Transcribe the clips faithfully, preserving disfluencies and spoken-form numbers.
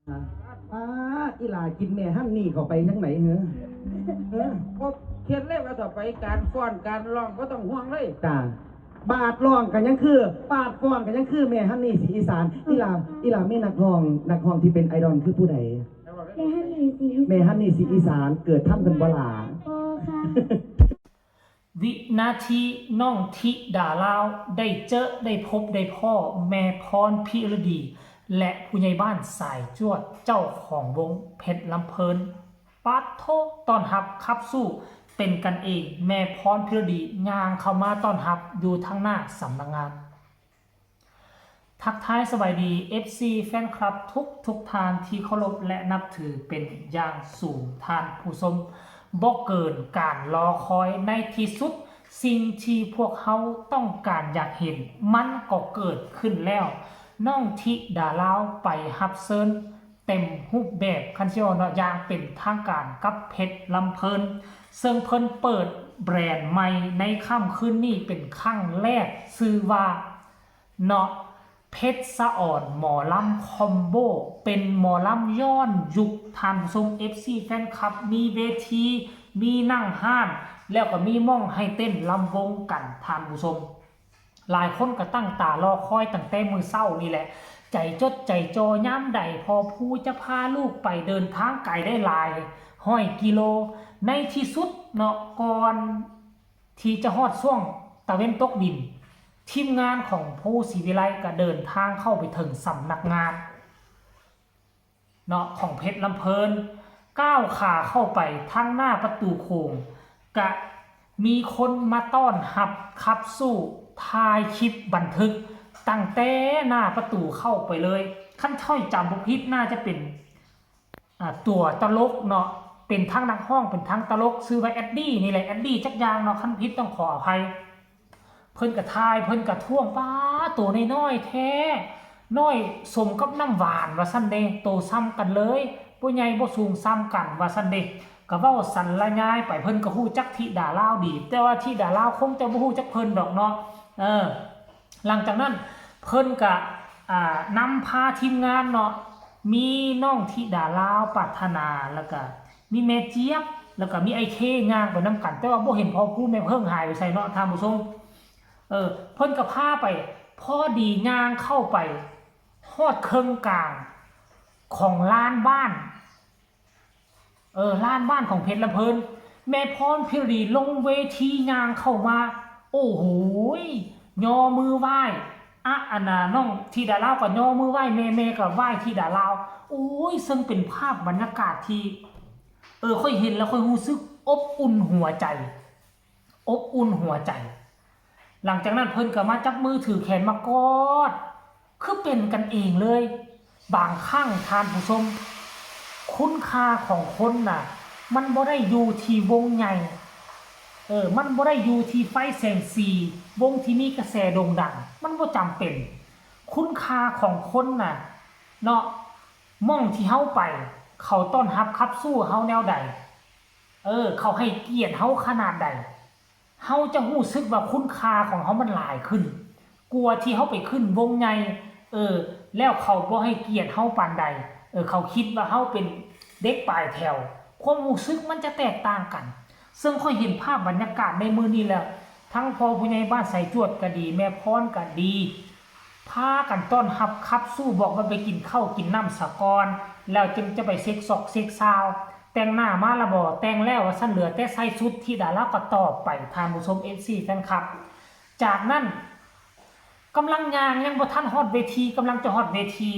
ป้าด อีหล่ากินแม่ฮันนี่เข้าไปจังไหนเหรอ เออ บ่เขียนเลยว่าต่อไปการฟ้อนการร้องบ่ต้องห่วงเลย จ้า บาดร้องกันยังคือ บาดฟ้อนกันยังคือแม่ฮันนี่สีอีสาน อีหล่า อีหล่ามีนักร้อง นักร้องที่เป็นไอดอลคือผู้ใด แม่ฮันนี่สี แม่ฮันนี่สีอีสานเกิดทันเพิ่นบ่ล่ะ พ่อค่ะ วินาทีน้องธิดาลาวได้เจอได้พบได้พ้อแม่พรพิรดี และผู้ใหญ่บ้านสายจวดเจ้าของวงเพชรลำเพลิน ปาดโทต้อนรับขับสู้เป็นกันเอง แม่พรพิรดีย่างเข้ามาต้อนรับอยู่ทางหน้าสำนักงาน ทักทายสบายดี เอฟซี แฟนคลับทุกทุกท่านที่เคารพและนับถือเป็นอย่างสูง ท่านผู้ชม บ่เกินการรอคอย ในที่สุดสิ่งที่พวกเฮาต้องการอยากเห็น มันก็เกิดขึ้นแล้ว น้องธิดาลาวไปรับเชิญเต็มรูปแบบ คันสิเว้าเนาะ อย่างเป็นทางการกับเพชรลำเพลิน ซึ่งเพิ่นเปิดแบรนด์ใหม่ในค่ำคืนนี้เป็นครั้งแรก ชื่อว่า เนาะ เพชรสะออนหมอลำคอมโบ เป็นหมอลำย้อนยุค ท่านผู้ชม เอฟซี แฟนคลับ มีเวที มีนั่งฮ้าน แล้วก็มีหม่องให้เต้นลำวงกัน ท่านผู้ชม หลายคนก็ตั้งตารอคอยตั้งแต่มื้อเช้านี่แหละ ใจจดใจจ่อยามใดพ่อผู้จะพาลูกไปเดินทางไกลได้หลายร้อยกิโล ในที่สุดเนาะ ก่อนที่จะฮอดช่วงตะเว็นตกดิน ทีมงานของผู้ศรีวิไลก็เดินทางเข้าไปถึงสำนักงาน เนาะ ของเพชรลำเพลิน ก้าวขาเข้าไปทางหน้าประตูโขง กะมีคนมาต้อนรับขับสู้ ถ่ายคลิปบันทึกตั้งแต่หน้าประตูเข้าไปเลย คันถ้อยจำบ่ผิดน่าจะเป็น อ่า ตัวตลกเนาะ เป็นทั้งนักฮ้อง เป็นทั้งตลก ชื่อว่าแอดดี้นี่แหละ แอดดี้จักอย่างเนาะ คันผิดต้องขออภัย เพิ่นก็ถ่าย เพิ่นก็ท้วง "ป๊า โตน้อยๆแท้ น้อยสมกับน้ำหวาน" ว่าซั่นเด้ "โตส่ำกันเลย บ่ใหญ่บ่สูงส่ำกัน" ว่าซั่นเด้ ก็เว้าสรรพนามไป เพิ่นก็ฮู้จักธิดาลาวดี แต่ว่าธิดาลาวคงจะบ่ฮู้จักเพิ่นดอกเนาะ เออ หลังจากนั้นเพิ่นก็ อ่า นำพาทีมงานเนาะ มีน้องธิดาลาวปรารถนา แล้วก็มีแม่เจี๊ยบ แล้วก็มีไอ้เคย่างไปนำกัน แต่ว่าบ่เห็นพ่อผู้แม่เพิ่งหายไปไสเนาะ ท่านผู้ชม เออ เพิ่นก็พาไป พอดีย่างเข้าไปฮอดเคิ่งกลางของลานบ้าน เออ ลานบ้านของเพชรลำเพลิน แม่พรพิรดีลงเวทีย่างเข้ามา โอ้โหย ยอมือไหว้ อะ อันน่ะ น้องธิดาลาวก็ยอมือไหว้ แม่ แม่ก็ไหว้ธิดาลาว โอ้ย ซึ่งเป็นภาพบรรยากาศที่ เออ ข้อยเห็นแล้วข้อยรู้สึกอบอุ่นหัวใจ อบอุ่นหัวใจ หลังจากนั้นเพิ่นก็มาจับมือถือแขนมากอด คือเป็นกันเองเลย บางครั้งท่านผู้ชม คุณค่าของคนน่ะ มันบ่ได้อยู่ที่วงใหญ่ เออ มันบ่ได้อยู่ที่ไฟแสงสี วงที่มีกระแสโด่งดัง มันบ่จำเป็น คุณค่าของคนน่ะ เนาะ หม่องที่เฮาไป เขาต้อนรับขับสู้เฮาแนวใด เออ เขาให้เกียรติเฮาขนาดใด เฮาจะรู้สึกว่าคุณค่าของเฮามันหลายขึ้น กว่าที่เฮาไปขึ้นวงใหญ่ เออ แล้วเขาบ่ให้เกียรติเฮาปานใด เออ เขาคิดว่าเฮาเป็นเด็กปลายแถว ความรู้สึกมันจะแตกต่างกัน ซึ่งข้อยเห็นภาพบรรยากาศในมื้อนี้แล้ว ทั้งพ่อผู้ใหญ่บ้านสายจวดก็ดี แม่พรก็ดี พากันต้อนรับขับสู้ บอกว่าไปกินข้าวกินน้ำซะก่อน แล้วจึงจะไปเช็คซอกเช็คซาวด์ แต่งหน้ามาละบ่ แต่งแล้วว่าซั่น เหลือแต่ใส่ชุด ธิดาลาวก็ตอบไป ท่านผู้ชม เอฟซี แฟนคลับ จากนั้นกำลังย่างยังบ่ทันฮอดเวที กำลังจะฮอดเวที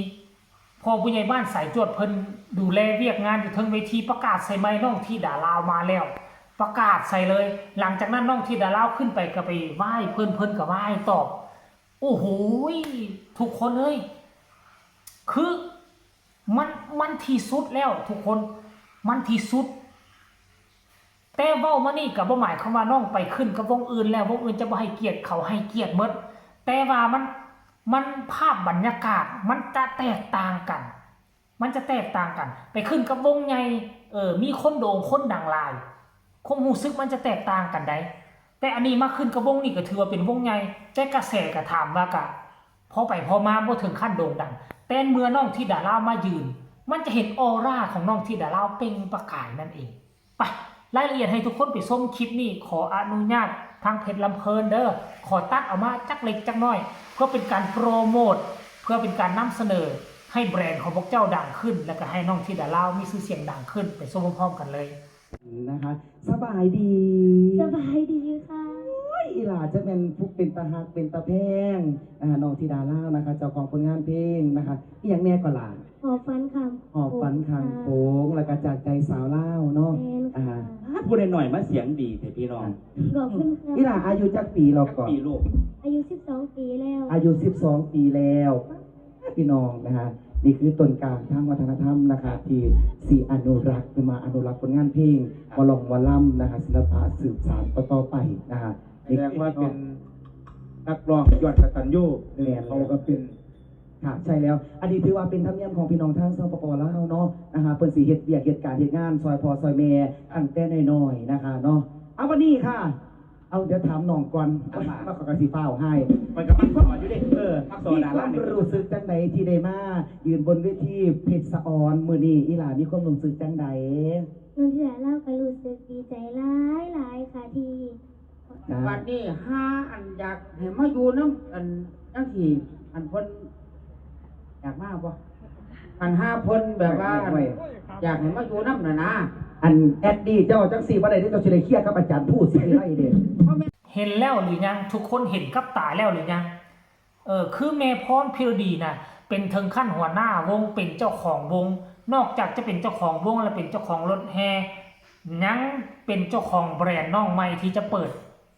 พ่อผู้ใหญ่บ้านสายจวดเพิ่นดูแลเวียกงานอยู่เทิงเวที ประกาศใส่ไมค์ "น้องธิดาลาวมาแล้ว" ประกาศใส่เลย หลังจากนั้นน้องธิดาลาวขึ้นไปก็ไปไหว้เพิ่น เพิ่นก็ไหว้ตอบ โอ้โหย ทุกคนเอ้ย คือมัน มันที่สุดแล้วทุกคน มันที่สุด แต่เว้ามานี่ก็บ่หมายความว่าน้องไปขึ้นกับวงอื่นแล้ว วงอื่นจะบ่ให้เกียรติ เขาให้เกียรติหมด แต่ว่ามัน มันภาพบรรยากาศมันจะแตกต่างกัน มันจะแตกต่างกัน ไปขึ้นกับวงใหญ่ เออ มีคนโด่งคนดังหลาย ความรู้สึกมันจะแตกต่างกันใด แต่อันนี้มาขึ้นกับวงนี่ก็ถือว่าเป็นวงใหญ่ แต่กระแสก็ถามว่ากะ พอไปพอมาบ่ถึงขั้นโด่งดัง แต่เมื่อน้องธิดาลาวมายืน มันจะเห็นออร่าของน้องธิดาลาวเปล่งประกายนั่นเอง ไป รายละเอียดให้ทุกคนไปชมคลิปนี้ ขออนุญาตทางเพจลำเพลินเด้อ ขอตัดออกมาจักเล็กจักน้อย เพื่อเป็นการโปรโมท เพื่อเป็นการนำเสนอให้แบรนด์ของพวกเจ้าดังขึ้น และก็ให้น้องธิดาลาวมีชื่อเสียงดังขึ้น ไปชมพร้อมๆกันเลย นะคะ สบายดี สบายดีค่ะ โอ้ยอีหลาจะเป็นผู้เป็นตาฮักเป็นตาแพงนะคะน้องธิดาลาวนะคะ เจ้าของผลงานเพลงนะคะอีหยังแน่ก็หลา หอบฝันคำ หอบฝันข้างโขงแล้วก็จากใจสาวลาวเนาะ แม่น อ่า ค่ะ พูดหน่อยมาเสียงดีแต่พี่น้อง ขอบคุณค่ะ อีหลาอายุจักปีแล้วก่อน ปีลูก อายุ สิบสอง ปีแล้ว อายุ สิบสอง ปีแล้วพี่น้องนะคะนี่คือต้นกลางทางวัฒนธรรมนะคะที่สีอนุรักษ์มาอนุรักษ์ผลงานเพลงหมอลองหมอลำนะคะศิลปะสืบสานต่อๆไปนะคะ แสดงว่าเป็นนักร้องยอดกตัญญู แม่น เขาก็เป็น ค่ะใช่แล้ว อันนี้ถือว่าเป็นธรรมเนียมของพี่น้องทางสปปลาวเนาะนะคะเพิ่นสิเฮ็ดเวียกเฮ็ดการเฮ็ดงานซอยพ่อซอยแม่ตั้งแต่น้อยๆนะคะเนาะเอาวันนี้ค่ะ เอาเดี๋ยวถามน้องก่อนแล้วเขาก็สิฟ้าวให้ ไปกับมักสอนอยู่เด้เออมักสอน มี ดา ค รา วาม เนี่ย รู้สึกจังใดที่ได้มายืนบนเวทีเพชรสะออนมื้อนี้อีหลามีความรู้สึกจังใด น้องธิดาลาวก็รู้สึกดีใจหลายหลายๆค่ะที่ จ้า บัดนี้หาอันอยากให้มาอยู่นำอันจังซี่อันเพิ่นอยากมาบ่อันหาเพิ่นแบบว่าอันอยากให้มาอยู่นำน่ะนะ อันแอดดีเจ้าจังสี่บ่ได้เด้เจ้าสิได้เคลียร์กับอาจารย์ผู้สิได้เด้ เห็นแล้วหรือยัง ทุกคนเห็นกับตาแล้วหรือยัง เออ คือแม่พรพิรดีนะเป็นถึงขั้นหัวหน้าวง เป็นเจ้าของวง นอกจากจะเป็นเจ้าของวงแล้วเป็นเจ้าของรถแห่ยังเป็นเจ้าของแบรนด์น้องใหม่ที่จะเปิด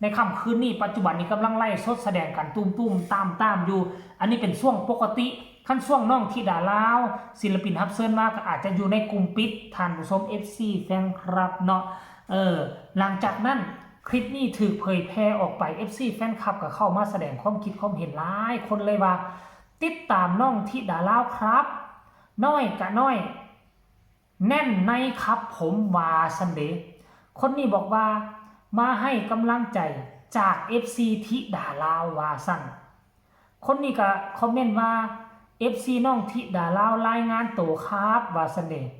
ในค่ำคืนนี้ปัจจุบันนี้กำลังไลฟ์สดแสดงกันตุ้มๆตามๆอยู่ อันนี้เป็นช่วงปกติ คันช่วงน้องธิดาลาว ศิลปินรับเชิญมาก็อาจจะอยู่ในกลุ่มปิดท่านผู้ชม เอฟซี แฟนคลับเนาะ เออ หลังจากนั้นคลิปนี้ถูกเผยแพร่ออกไป เอฟซี แฟนคลับก็เข้ามาแสดงความคิดความเห็นหลายคนเลยว่า ติดตามน้องธิดาลาวครับ น้อยกะน้อย แน่นในครับผมว่าซันเดย์ คนนี้บอกว่ามาให้กำลังใจจาก เอฟซี ธิดาลาวว่าซั่น คนนี้ก็คอมเมนต์ว่า เอฟซี น้องธิดาลาวรายงานตัวครับว่าซันเดย์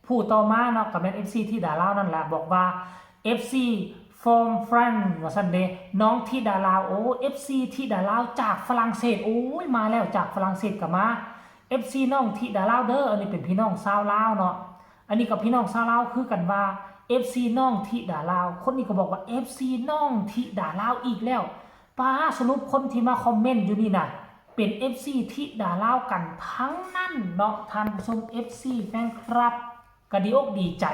ผู้ต่อมาเนาะก็แม่น เอฟซี ธิดาลาวนั่นแหละบอกว่า เอฟซี from France ว่าซั่นเดย์ น้องธิดาลาว โอ้ เอฟซี ธิดาลาวจากฝรั่งเศส โอ้ยมาแล้วจากฝรั่งเศสก็มา เอฟซี น้องธิดาลาวเด้อ อันนี้เป็นพี่น้องชาวลาวเนาะ อันนี้กับพี่น้องชาวลาวคือกันว่า เอฟซี น้องธิดาลาว คนนี้ก็บอกว่า เอฟซี น้องธิดาลาวอีกแล้ว ป้า สรุปคนที่มาคอมเมนต์อยู่นี่นะเป็น เอฟซี ธิดาลาวกันทั้งนั้นเนาะท่านผู้ชม เอฟซี แฟนคลับ ก็ดีอกดีใจ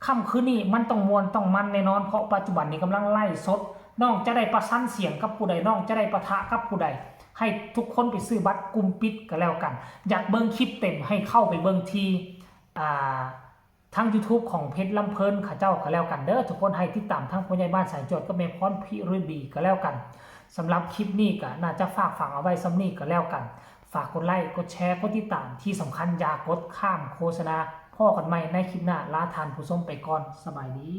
ค่ำคืนนี้มันต้องม่วนต้องมันแน่นอน เพราะปัจจุบันนี้กำลังไลฟ์สด น้องจะได้ประสานเสียงกับผู้ใด น้องจะได้ปะทะกับผู้ใด ให้ทุกคนไปซื้อบัตรกลุ่มปิดก็แล้วกัน อยากเบิ่งคลิปเต็มให้เข้าไปเบิ่งที่ อ่า ทาง YouTube ของเพจลำเพลินเขาเจ้าก็แล้วกันเด้อ ทุกคนให้ติดตามทางพ่อใหญ่บ้านสายจวดกับแม่พรพิรดีก็แล้วกัน สำหรับคลิปนี้ก็น่าจะฝากฝังเอาไว้ส่ำนี้ก็แล้วกัน ฝากกดไลค์ กดแชร์ กดติดตาม ที่สำคัญอย่ากดข้ามโฆษณา พ้อกันใหม่ในคลิปหน้า ลาท่านผู้ชมไปก่อน สบายดี